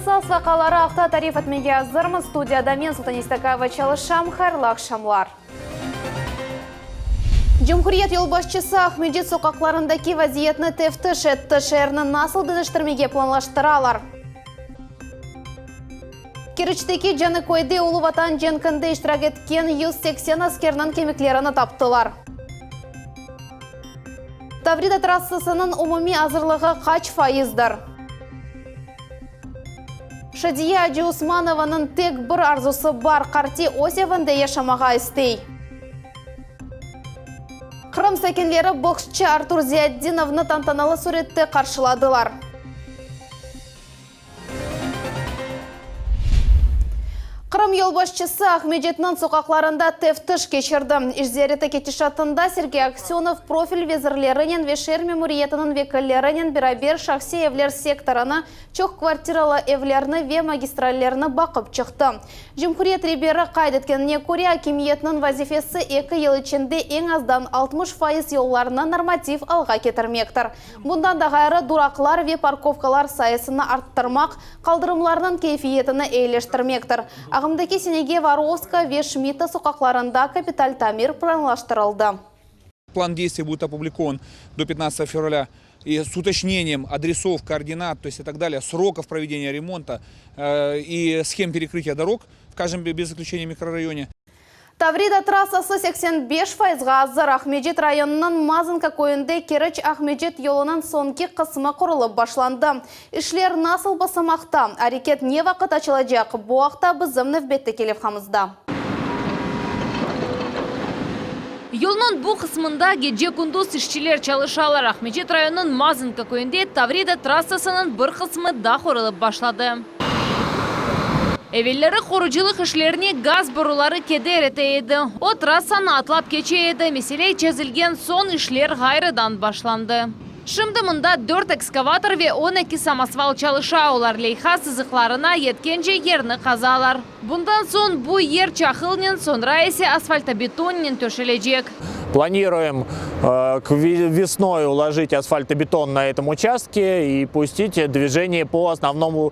Esas vaqiaları aqta tarif etmege azırmız. Studiyada men, Sultan İstakayeva, çalışam. Hayırlı aqşamlar. Cumhuriyet yolbaşçısı Aqmescit soqaqlarındaki vaziyetni teftiş etti. Şeerni nasıl deñiştirmege planlaştıralar? Keriçteki Canıköyde Ulu Vatan cenkinde iştirak etken 180 askerniñ kemiklerini taptılar. Tavrida trassasınıñ umumiy azırlığı qaç faizdir? Şadiye Acıusmanovanıñ tek bir arzusı bar, qartiy öz evinde yaşamağa istey. Qırım sakinleri boksçı Artur Ziyatdinovnı tantanalı sürette qarşıladılar. Qırım yolbaşçısı Aqmescitniñ soqaqlarında teftiş keçirdi. İş ziyareti ketişatında Sergey Aksönov profil vezirlerinen ve şeer memuriyetiniñ vekillerinen beraber şahsiy evler sektorını, çoq kvartiralı evlerni ve magistrallerni baqıp çıqtı. Cumhuriyet reberi qayd etkenine köre, akimiyetniñ vazifesi eki yıl içinde eñ azdan 60% yollarnı normativ alğa ketirmektir. Bundan da ğayrı, duraqlar ve parkovkalar sayısını arttırmaq, qaldırımlarnıñ keyfiyetini eyileştirmektir. Ağımdaki senege Vorovska ve Şmidta soqaqlarında kapital tamir planlaştırıldı. Plan действий будет опубликован до пятнадцатого февраля и с уточнением адресов, координат, то есть и так далее, сроков проведения ремонта и схем перекрытия дорог в каждом без исключения микрорайоне. Tavrida trassası 85 fayızğa azır. Aqmescit rayonınıñ Mazanka köyünde Keriç-Aqmescit yolunıñ soñki qısmı qurulıp başlandı. İşler nasıl basamaqta, areket ne vaqıt açılacaq, bu aqta bizim nevbetteki levhamızda. Yolnıñ bu qısmında gece-kündüz işçiler çalışalar. Aqmescit rayonınıñ Mazanka köyünde Tavrida trassasınıñ bir qısmı da qurulıp başladı. Evelleri qurucılıq işlerine gaz boruları keder ete edi. O, trassanı atlap keçe edi. Mesele çezilgen soñ işler ğayrıdan başlandı. Şimdi mında dört ekskavator ve 12 samosval çalışa, olar leyha sızıqlarına yetkence yerni qazalar. Bundan soñ bu yer çaqılnen, soñra ise asfaltobetonnen töşelecek. Planiruем k vesной uложить asfaltobeton na etom uçastke i pustit dvijeniye po osnovnomu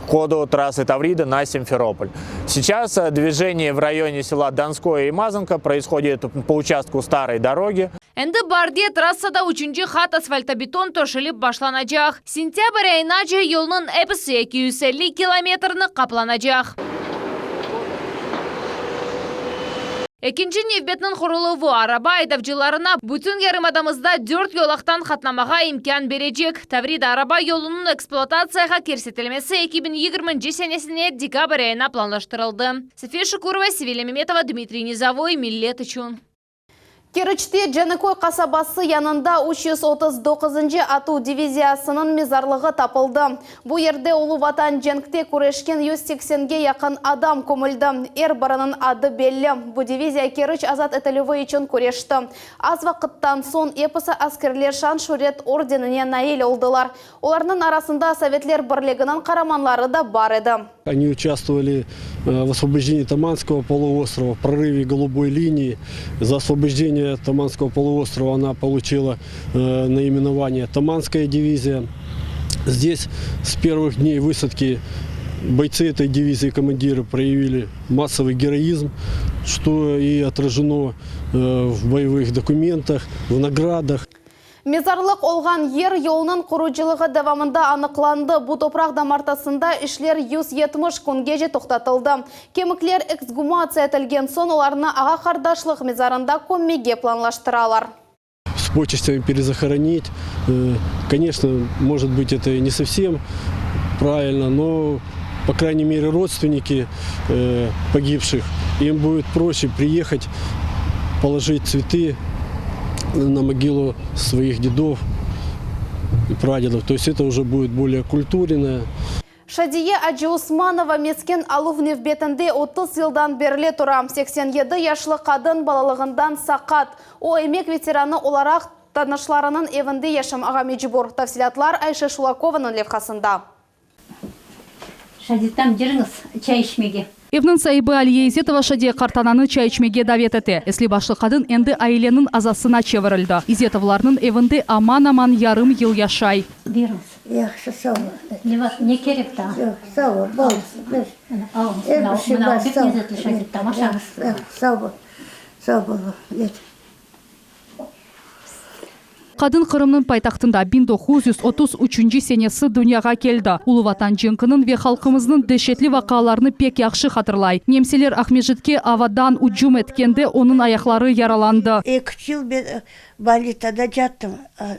hodu trasсы Таврида na Simferopol. Seyças dvijeniye v rayone sela Donskoye i Mazanka proishodit po uçastku staroy dorogi. Endi baarde trassada üçünci hat asfaltobeton töşelip başlanacaq. Sentâbr ayınace yolnıñ episi 250 kilometrni qaplanacaq. Ekinci nevbetniñ quruluvı araba aydavcılarına bütün yarımadamızda dört yolaqtan qatnamağa imkân berecek. Tavrida araba yolunıñ ekspluatatsiyağa kirsetilmesi 2020 senesine dekabr ayına planlaştırıldı. Safiye Şukurova, Sevilya Memetova, Dmitriy Nizovoy, Millet içün. Keriçte Canıköy qasabası yanında 339-ncı atuv diviziyasınıñ mezarlığı tapıldı. Bu yerde Ulu Vatan cenkte küreşken 180-ge yaqın adam kömüldi. Er biriniñ adı belli. Bu diviziya Keriç azat etilüvi içün küreşti. Az vaqıttan soñ episi askerler Şan-şüret ordenine nail oldılar. Olarnıñ arasında Sovetler Birliginiñ qaramanları da bar edi. Oni učastvovali v osvobojdenii Tamanskogo poluostrova, v prorıve Golubой linii. Za osvobojdenие Tamanskogo poluostrova ona poluçila naimenovanie Tamanskaya diviziya. Zdes s pervıh dney vısadki boytsy etoy divizii komandirı proyavili massovıy geroizm, çto i otrajeno v boyevıh dokumentah, v nagradah. Mezarlıq olğan yer yolnıñ qurucılığı devamında anıqlandı. Bu topraq damartasında işler 170 küngece toqtatıldı. Kemikler eksgumatsiya etilgen soñ olarnı ağa-qardaşlıq mezarında kömmege planlaştıralar. S poçestями перезахоронить. Конечно, может быть, это и не совсем правильно, но, по крайней мере, родственники погибших, им будет проще приехать, положить цветы на могилу своих дедов и прадедов. То есть это уже будет более культурно. Şadiye Acıusmanova mesken aluv nevbetinde 30 yıldan berli tura. 87 yaşlı qadın balalığından saqat. O, emek veteranı olaraq tanışlarınıñ evinde yaşamağa mecbur. Tafsilâtlar Ayşe Şulakovanıñ levhasında. Şaditam, cırıñız çay içmege. Evniñ saibi Aliye İzetova Şadiye qartananı çay içmege davet ete. Esli-başlı qadın endi aileniñ azasına çevirildi. İzetovlarnıñ evinde aman-aman yarım yıl yaşay. Beriñiz. Yahşı, sağ ol. Ne var, ne kerek daa? Yoq, sağ ol, boldı. Mına, alıñız. Er bir şey Mına, bar, pek sağ ol. lezetli şakir tam, aşañız. Sağ ol, sağ ol. Qadın Qırımnıñ paytahtında 1933 senesi dünyağa keldi. Ulu Vatan cenkiniñ ve halqımıznıñ deşetli vaqialarını pek yahşı hatırlay. Nemseler Aqmescitke avadan ücüm etkende onıñ ayaqları yaralandı. Eki-üç yıl men bolnitsada cattım,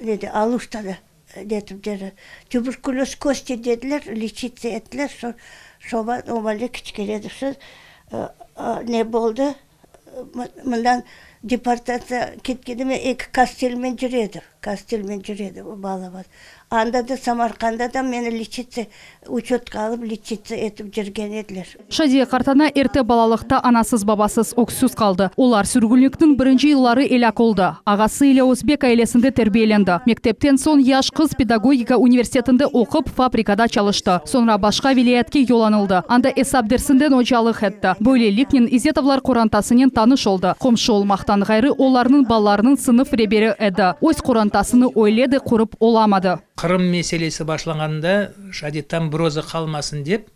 nede, Aluştada, dedim, dedi. Tuberkulöz kosti dediler, leçitsa ettiler, soñ soba o malde kiçkene edi, soñ ne boldı, Mından deportatsiya ketkende men eki kostelmen cüre edim, kostelmen cüre edim balaban. Anda da, Samarqanda da meni leçitsa, uçetqa alıp leçitsa etip cürgen ediler. Şadiye qartana erte balalıqta anasız-babasız, öksüz qaldı. Olar sürgünlikniñ birinci yılları elâk oldı. Ağası ile özbek ailesinde terbiyelendi. Mektepten soñ yaş qız pedagogika universitetinde oqup, fabrikada çalıştı. Soñra başqa vilâyetke yollanıldı, anda esap dersinden ocalıq etti. Böyleliknen İzetovlar qorantasınen tanış oldı. Qomşu olmaqtan ğayrı, olarnıñ balalarınıñ sınıf reberi edi. Öz qorantasını öyle de qurıp olamadı. Qırım meselesi başlanğanda Şadiyetten bir özü qalmasın dep,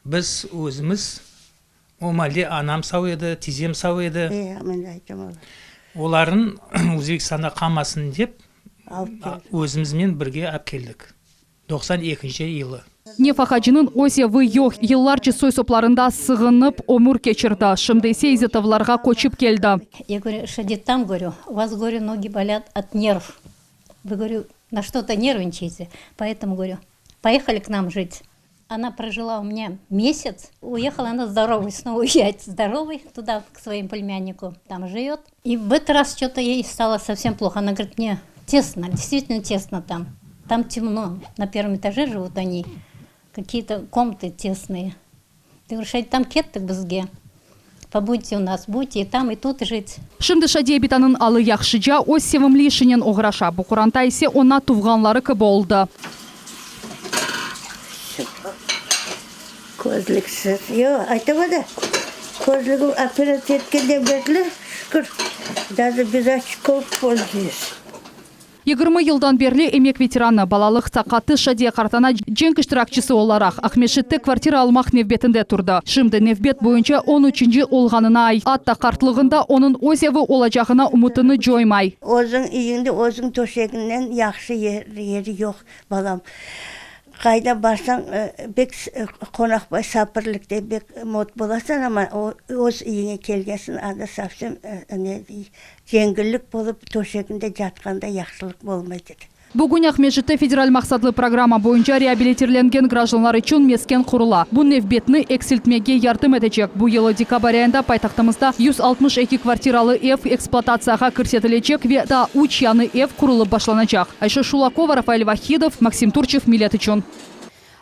biz özümiz O malde anam sau edi, tizem sau edi. Olarnıñ Özbekistanda qalmasın dep, özümizmen birge ap keldik. 92-nci yılı. Nefaqacınıñ öz evi yoq, yıllarca soy-soplarında sığınıp ömür keçirdi. Şimdi ise İzetovlarğa köçip keldi. Ya govorю, Şadiyetam, govorю, u vas, govorю, nogi bolat ot nerv. Vı, govorю, na çto-to nervnıçaete, poetomu, govorю, poehali k nam jit. Ona прожила у меня месяц, уехала она здоровой, снова уезжает здоровой туда, к своему племяннику, там живет. И в этот раз что-то ей стало совсем плохо. Она говорит, мне тесно, действительно тесно там. Там темно, на первом этаже живут они, какие-то комнаты тесные. Ты говоришь, там kettik bizge, побудьте у нас, будете и там, и тут жить. Şimdi Şadiye bitanıñ alı yahşıca, öz sevimli işinen oğraşa, bu qoranta ise oña tuvğanları kibi oldı. Közlüksiz. Yoq, aytama da, közlügim operatsiya etkenden berli, şükür, даже без очков pольzuyuz. 20 yıldan berli emek veteranı, balalıq saqatı Şadiye qartana cenk iştirakçisi olaraq Aqmescitte kvartira almaq nevbetinde turdı. Şimdi nevbet boyunca on üçünci olğanına ay. Atta qartlığında onıñ öz evi olacağına ümütini coymay. Özüñ üyüñde özüñ töşegiñden yahşı yeri yoq, balam. Qayda barsañ, bek qonaqbay sapırlıkte bek mot bolasañ, amma öz üyüñe kelgensiñ, anda sovsem ne Yengillik bolıp, töşeginde yatqanda yahşılıq bolmay, dedi. Bugün Aqmescitte federal maqsatlı programma boyunca reabilitirlengen grajdanlar içün mesken qurula. Bu nevbetni eksiltmege yardım etecek. Bu yılı dekabr ayında paytahtımızda 162 kvartiralı ev ekspluatatsiyağa kirsetilecek ve daa üç yañı ev qurulıp başlanacaq. Ayşe Şulakova, Rafael Vahidov, Maksim Turçev, Millet içün.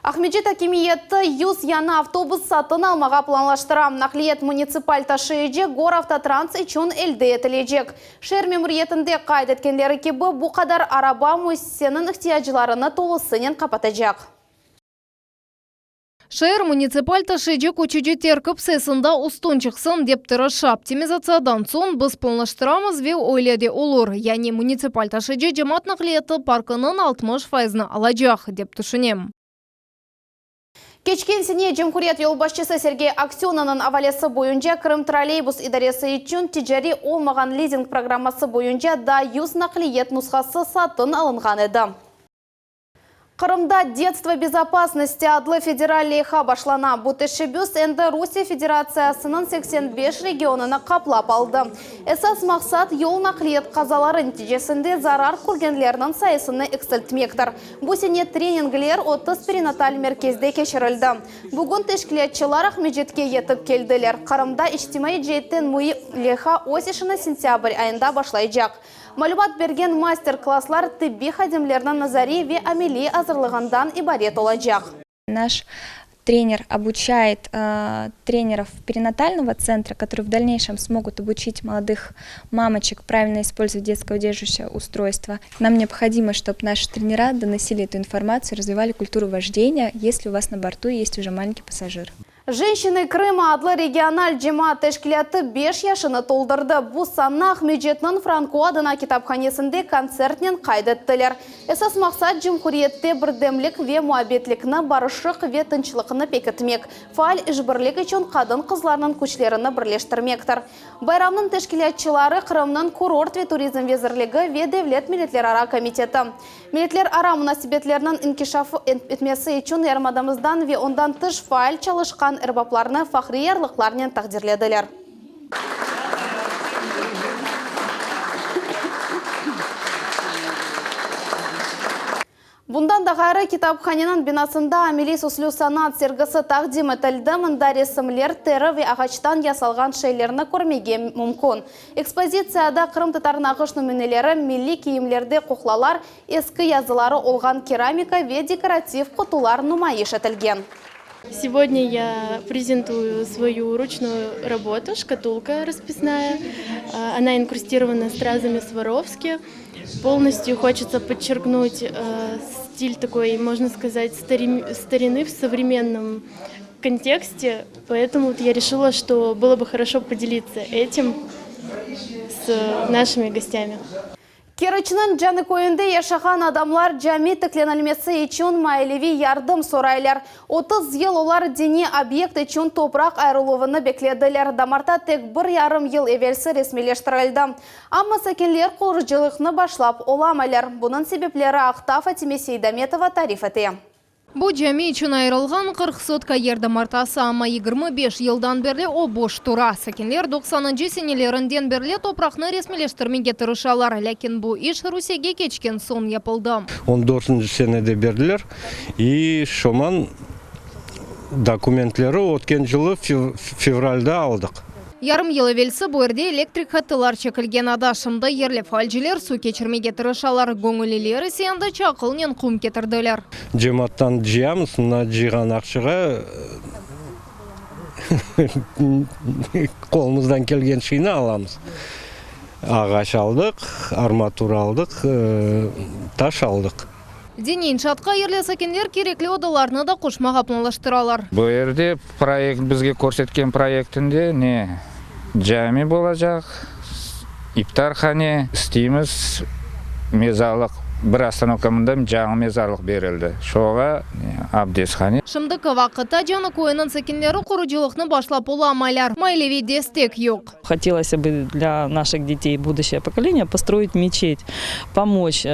Aqmescit akimiyeti 100 yañı avtobus satın almağa planlaştıra. Naqliyat munitsipal taşıyıcı Goravtotrans içün elde etilecek. Şeer memuriyetinde qayd etkenleri kibi, bu qadar araba müessiseniñ ihtiyaclarını tolusınen qapatacaq. Şeer munitsipal taşıyıcı köçüci terkip sayısında üstün çıqsın, dep tırışa. Optimizatsiyadan soñ biz planlaştıramız ve öyle de olur, yani munitsipal taşıyıcı cemaat naqliyatı parkınıñ 60 fayızını alacaq, dep tüşünem. Keçken sene cumhuriyet yolbaşçısı Sergey Aksönovnıñ avalesi boyunca Krımtrolleybus idaresi içün ticariy olmağan lizing programması boyunca daa 100 naqliyet nushası satın alınğan edi. Qırımda Detstvo bezopasnosti adlı federal leyha başlana. Bu teşebbüs endi Rusiye Federatsiyasınıñ 85 regionını qaplap aldı. Esas maqsat, yol naqliyet qazaları neticesinde zarar körgenlerniñ sayısını eksiltmektir. Bu sene treningler 30 perinatal merkezde keçirildi. Bugün teşkilâtçılar Aqmescitke yetip keldiler. Qırımda içtimaiy ceetten müim leyha öz işini sentâbr ayında başlaycaq. Malümat bergen master-klasslar tibbiy hadimlerniñ nazariy ve ameliy azırlığından ibaret olacaq. Наш тренер обучает тренеров перинатального центра, которые в дальнейшем смогут обучить молодых мамочек правильно использовать детское удерживающее устройство. Нам необходимо, чтобы наши тренера доносили эту информацию, развивали культуру вождения, если у вас на борту есть уже маленький пассажир. Jenşçinı Krıma adlı regional cemaat teşkilâtı beş yaşını toldurdı. Bu sanni Aqmescitniñ Franko adına kitaphanesinde kontsertnen qayd ettiler. Esas maqsat, cumhuriyette birdemlik ve muabbetlikni, barışıq ve tınçlıqnı pekitmek, faal işbirlik içün qadın-qızlarnıñ küçlerini birleştirmektir. Bayramnıñ teşkilâtçıları, Qırımnıñ Kurort ve turizm vezirligi ve Devlet milletlerara komiteti. Milletlerara munasebetlerniñ inkişaf etmesi içün yarımadamızdan ve ondan tış faal çalışqan erbaplarnı fahriy yarlıqlarnen taqdirlediler. Bundan da ğayrı, kitaphaneniñ binasında ameliy süslü sanat sergisi taqdim etildi, mında resimler, teri ve ağaçtan yasalğan şeylerni körmege mümkün. Ekspozitsiyada qırımtatar nağış nümüneleri, milliy kiyimlerde qoqlalar, eski yazıları olğan keramika ve dekorativ qutular numayış etilgen. Сегодня я презентую свою ручную работу, шкатулка расписная. Она инкрустирована стразами Сваровски. Полностью хочется подчеркнуть стиль такой, можно сказать, старины в современном контексте. Поэтому вот я решила, что было бы хорошо поделиться этим с нашими гостями. Keriçniñ Caniköyünde yaşağan adamlar cami tiklenilmesi içün maileviy yardım soraylar. 30 yıl olar diniy obyekt içün topraq ayırıluvını beklediler. Damarta tek bir yarım yıl evelsi resmiyleştirildi. Amma sakinler qurucılıqnı başlap olamaylar. Bunıñ sebepleri aqta Fatime Seydametova tarif ete. Bu cami içün ayırılğan 40 sotka yer damartası, amma 25 yıldan berli o boş tura. Sakinler doqsanıncı senelerinden berli topraqnı resmiyleştirmege tırışalar, lâkin bu iş Rusiyege keçken soñ yapıldı. On dörtünci senede berdiler i şoman dokumentleri ötken yılı fevralda aldıq. Yarım yıl evelsi bu yerde elektrik hattılar çekilgen ada. Şimdi yerli faalciler suv keçirmege tırışalar, göñülliler ise endi çaqılnen qum ketirdiler. Cemaattan cıyamız, mına cıyğan aqçağa qolumızdan kelgen şeyni alamız. Ağaç aldıq, armatura aldıq, taş aldıq. Diniy inşaatqa yerli sakinler kerekli odalarnı da qoşmağa planlaştıralar. Bu yerde proyekt, bizge körsetken proyektinde ne cami bolacaq, iftarhane, isteymiz, mezarlıq, bir ostanovka mında cañı mezarlıq berildi, şoğa abdesthane. Şimdiki vaqıtta Caniköyniñ sakinleri qurucılıqnı başlap olamaylar, maileviy destek yoq. Hotelось бы для наших детей, будущее поколение, построить мечеть, помочь,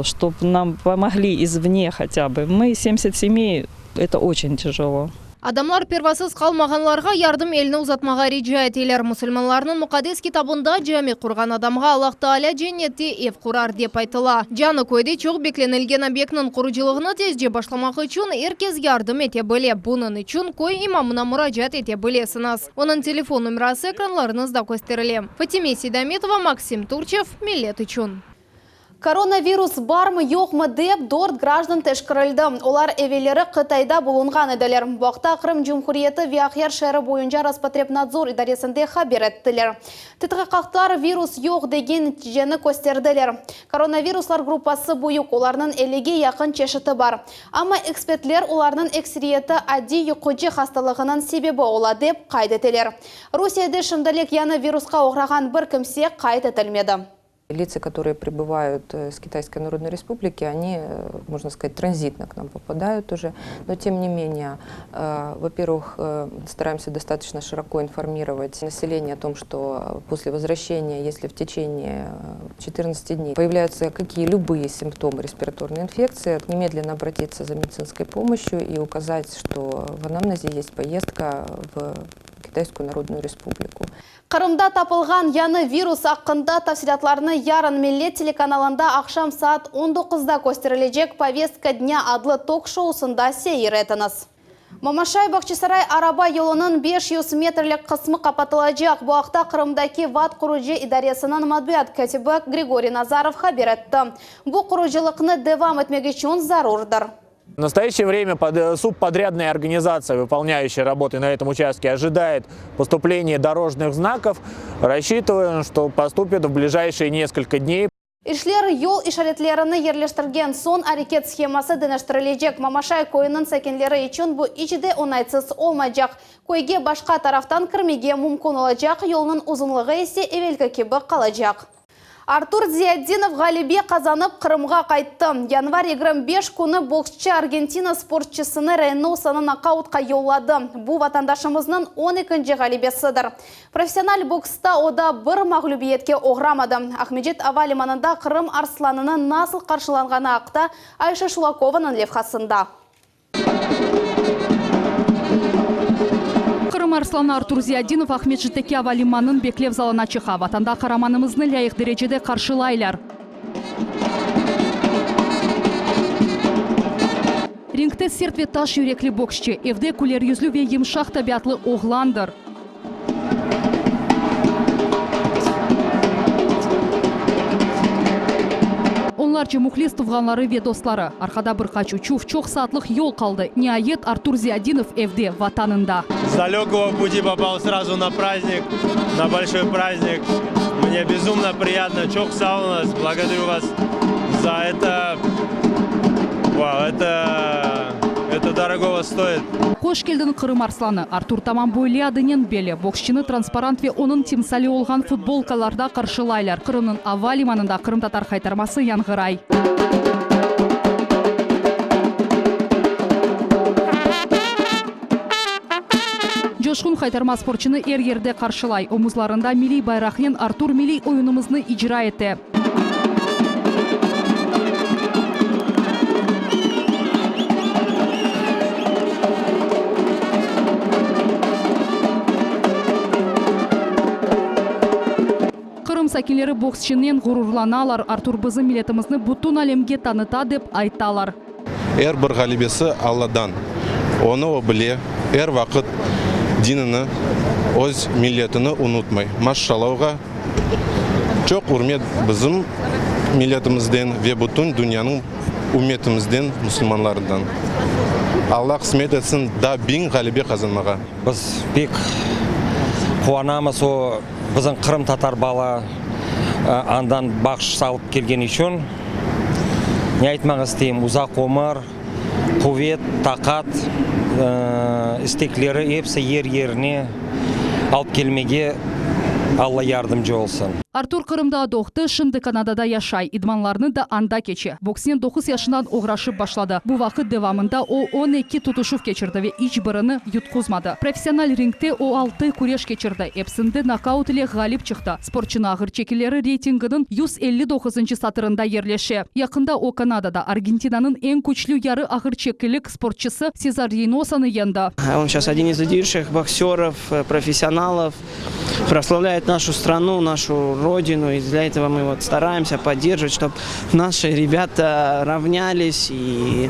чтоб нам помогли извне хотя бы. Мы 70 семей, это очень тяжело. Adamlar pervasız qalmağanlarğa yardım elini uzatmağa rica eteler. Musulmanlarnıñ muqaddes kitabında cami qurğan adamğa Allah Taalâ cennette ev qurar, dep aytıla. Caniköyde çoq beklenilgen obyektniñ qurucılığını tezce başlamaq içün er kes yardım ete bile. Bunıñ içün köy imamına muracaat ete bilesiñiz. Onıñ telefon nomerası ekranlarıñızda kösterile. Fatime Seydametova, Maksim Turçev, Millet içün. Koronavirus barmı, yoqmı dep, dört grajdan teşkirildi. Olar evelleri Qıtayda bulunğan ediler. Bu aqta Qırım Cumhuriyeti ve Aqyar şeeri boyunca Rospotrebnadzor idaresinde haber ettiler. Tedqiqatlar virus yoq degen neticeni kösterdiler. Koronaviruslar gruppası büyük, olarnıñ ellige yaqın çeşiti bar. Amma ekspertler olarnıñ ekseriyeti adiy yuqucı hastalığınıñ sebebi ola, dep qayd eteler. Rusiyede şimdilik yañı virusqa oğrağan bir kimse qayd etilmedi. Лица, которые прибывают э, с Китайской Народной Республики, они, э, можно сказать, транзитно к нам попадают уже. Но, тем не менее, э, во-первых, стараемся достаточно широко информировать население о том, что после возвращения, если в течение 14 дней появляются какие любые симптомы респираторной инфекции, немедленно обратиться за медицинской помощью и указать, что в анамнезе есть поездка в Китайскую Народную Республику. Qırımda tapılğan yañı virus aqqında tafsilâtlarnı yarın Millet telekanalında aqşam saat 19da kösterilecek Povestka dnâ adlı tok-şousında seyir etiñiz. Mamaşay Bağçasaray araba yolunıñ 500 metrlik qısmı qapatılacaq. Bu aqta Qırımdaki VAT qurucı idaresiniñ matbuat kâtibi Grigoriy Nazarov haber etti. Bu qurucılıqnı devam etmek içün zarurdır. В настоящее время под, субподрядная организация, выполняющая работы на этом участке, ожидает поступления дорожных знаков. Рассчитываем, что поступит в ближайшие несколько дней. İşler yol işaretlerini yerleştirgen soñ areket sheması deñiştirilecek. Mamaşay köyüniñ sakinleri içün bu iç de oñaytsız olmaycaq. Köyge başqa taraftan kirmege mümkün olacaq, yolnıñ uzunlığı ise evelki kibi qalacaq. Artur Ziyatdinov ğalebe qazanıp, Qırımğa qayttı. Yanvar 25 künü boksçı Argentina sportçısını Reynosanı nokautqa yolladı. Bu, vatandaşımıznıñ on ekinci ğalebesidir. Professional boksta o daa bir mağlübiyetke oğramadı. Aqmescit ava limanında Qırım arslanını nasıl qarşılanğanı aqta Ayşe Şulakovanıñ levhasında. Qırım arslanı Artur Ziyadinov Aqmescitteki ava limanınıñ beklev zalına çıqa. Vatanda qaramanımıznı lâyıq derecede qarşılaylar. Ringte sert ve taş yürekli boksçı, evde küleryüzlü ve yımşaq tabiatlı oğlandır. Onlarca mühlis, tuvğanları ve dostları. Arqada bir qaç uçuv, çoq saatlıq yol qaldı. Niayet, Artur Ziyadinov evde, Vatanında. С далекого пути попал сразу на праздник, на большой праздник. Мне безумно приятно. Çoq sağ oluñız. Благодарю вас за это. Вау, это, это дорогого стоит. Hoş keldiñ, Qırım arslanı! Artur tamam böyle adınen belli. Boksçını transparant ve onıñ timsali olğan futbolkalarda qarşılaylar. Qırımnıñ ava limanında qırımtatar haytarması yañğıray. Coşqun haytarma sportçunı er yerde qarşılay. Omuzlarında milliy bayraqnen Artur milliy oyunımıznı icra ete. Qırım sakinleri boksçınen ğururlanalar, Artur bizim milletimizni bütün alemge tanıta, dep aytalar. Er bir ğalebesi Alladan. Onı o bile, er vaqıt dinini, öz milletini unutmay. Maşşalla oğa. Çoq ürmet bizim milletimizden ve bütün dünyanıñ ümmetimizden, musulmanlarından. Alla qısmet etsin daa biñ ğalebe qazanmağa. Biz pek quvanamız o bizim qırımtatar bala andan bahşış alıp kelgeni içün. Ne aytmaq isteyim, uzaq ömür, quvet, taqat, istekleri episi yer-yerine alıp kelmege Alla yardımcı olsun. Artur Qırımda doğdı, şimdi Kanadada yaşay, idmanlarını da anda keçe. Boksnen doquz yaşından oğraşıp başladı. Bu vaqıt devamında o, 12 tutuşuv keçirdi ve iç birini yutquzmadı. Professional ringte o, altı küreş keçirdi, epsinde nokaut ile ğalip çıqtı. Sportçunıñ ağır çekileri reytinginiñ 159-ncı satırında yerleşe. Yaqında o, Kanadada Argentinanıñ eñ küçlü yarı ağır çekilik sportçısı Sezar Reynosanı yendi. On seyças odin iz lidiyşih boksörov, professionalov. Proslavlâet naşu stranu, naşu rodinu, i dlâ etova mı vot staraemsâ podderjivat, ştob naşi rebâta ravnâlis i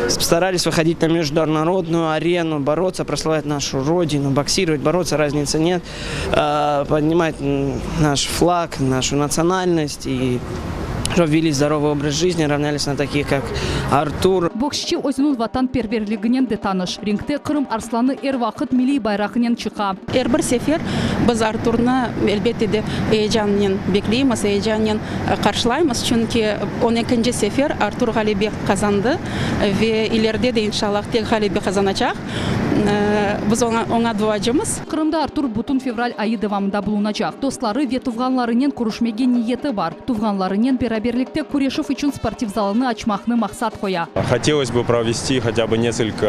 staralis vıhodit na mejdunarodnuyu arenu, borotsâ, proslavlât naşu rodinu, boksirovat, borotsâ, raznitsı net, podnimat naş flag, naşu natsionalnost i ştob veli zdorovıy obraz jizni, ravnâlis na takih, kak Artur. Boksçı özüniñ vatanperverliginen de tanış. Ringte Qırım arslanı er vaqıt milliy bayrağınen çıqa. Er bir sefer biz Arturnı, elbette de, eyecannen bekleymiz, eyecannen qarşılaymız, çünki on ekinci sefer Artur ğalebe qazandı ve ileride de, inşallah, tek ğalebe qazanacaq. Biz oña duacımız. Qırımda Artur bütün fevral ayı devamında bulunacaq. Dostları ve tuvğanlarınen körüşmege niyeti bar. Tuvğanlarınen beraberlikte küreşüv içün sportiv zalını açmaqnı maqsat qoya. Hotelos bı provesti hotâ bı neskolko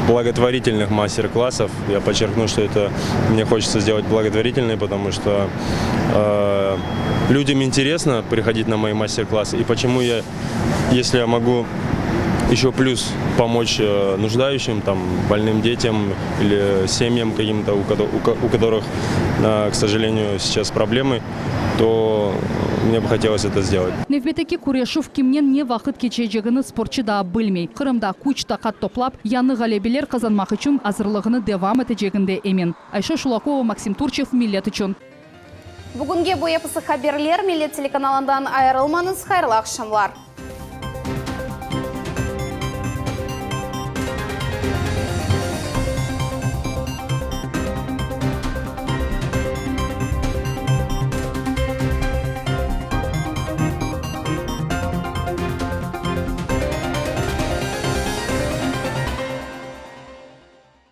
blagotvoritelnıh master-klassov. Ya podçerknu, çto eto mne hoçetsa sdelat blagotvoritelnıy, potomu çto lüdyam interesno prihodit na moi master-klassı, i poçemu ya, esli ya mogu eşö plüs pomoç nujdayuşim, tam, bolnım detyam ili semyam kakim-to, u kotorıh, k sojaleniyu, seyças problemı. to mne bı hotelos eto sdelat. Nevbetteki küreşüv kimnen ne vaqıt keçecegini sportçı daa bilmey. Qırımda küç-taqat toplap, yañı ğalebeler qazanmaq içün azırlığını devam eteceginde emin. Ayşe Şulakova, Maksim Turçev, Millet içün. Bugünge bu episi haberler, Millet telekanalından ayırılmañız, hayırlı aqşamlar.